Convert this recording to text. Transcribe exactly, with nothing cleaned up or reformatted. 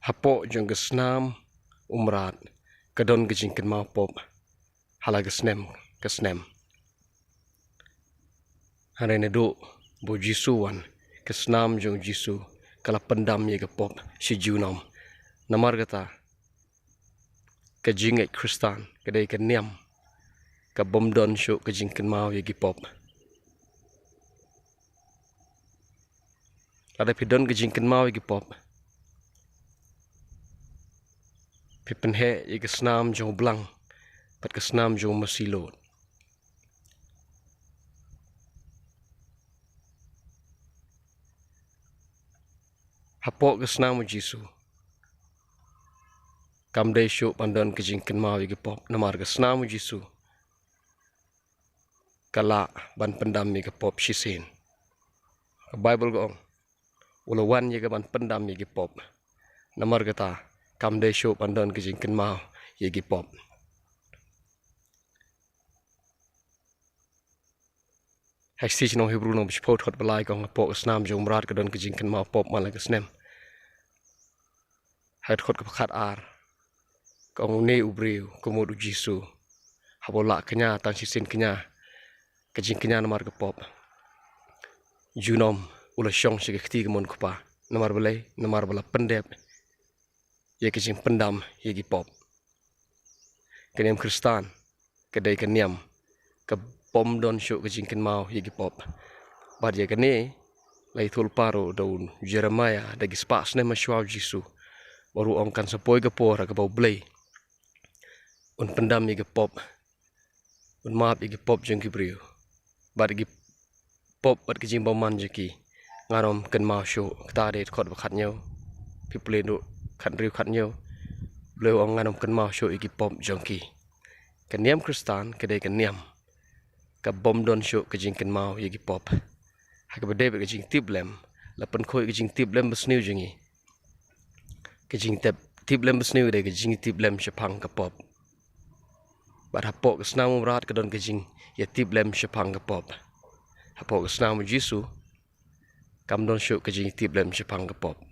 Hapoh jong ka snam u mrad ka don ka jingkynmaw pop ha la ka snem ka snem. Hynrei naduh ba u Jisu u wan, ka snam jong u Jisu ka la pyndam ïa ka pop shi junom. Namar kata, ka jingngeit Khristan ka dei ka niam ka bym don shuh ka jingkynmaw ïa ki pop. Lada phi don ka jingkynmaw ïa ki pop, phi pynheh ïa ka snam jong u blang bad ka snam jong u masi lud. Hapoh ka snam u Jisu kam dei shuh ban don ka jingkynmaw ïa ki pop, namar ka snam u Jisu ka lah ban pyndam ïa ki pop shisien. Ka Baibl ka ong, u la wan ïa ka ban pyndam ïa ki pop. Namar kata, kam dei shuh ban don ka jingkynmaw ïa ki pop. Ha ka shithi sha ki nong Hebru lynnong ba shiphew, dkhot ba lai ka ong, hapoh ka snam jong u mrad ka don ka jingkynmaw pop man la ka snem. Ha ka dkhot kaba khatar ka ong, une u briew ka mut u Jisu, haba u la kñia tang shisien kñia, ka jingkñia namar ka pop, junom u la shong sha ka kti kamon u Kpa. Namar balei? Namar ba la pyndep ïa ka jingpyndam ïa ki pop. Ka niam Khristan ka dei ka niam ka bym don shuh ka jingkynmaw ïa ki pop. Bad ïa kane la ïathuh lypa ruh da u Jeremaïah da ki spah snem ha shuwa u Jisu, ba u ruh u ong, kan sa poi ka por ha kaba U Blei un pyndam ïa ki pop, un map ïa ki pop jong ki briew, bad ïa ki pop bad ki jingbymman jong ki ngan ym kynmaw shuh. Kata dei dkhot ba khathynñiew. Phi pule ruh, khathynriew, khathynñiew, U Blei u ong, ngan ym kynmaw shuh ïa ki pop jong ki. Ka niam Khristan ka dei ka niam ka bym don shuh ka jingkynmaw ïa ki pop. Ha kaba ïadei bad ka jingtip lem, la pynkhuid ka jingtip lem basniew jong ngi. Ka jingtip, tip lem basniew ka dei ka jingtip lem shaphang ka pop. Bad hapoh ka snam u mrad ka don ka jingïatip lem shaphang ka pop. Hapoh ka snam u Jisu kam don shuh ka jingïatip lem shaphang ka pop.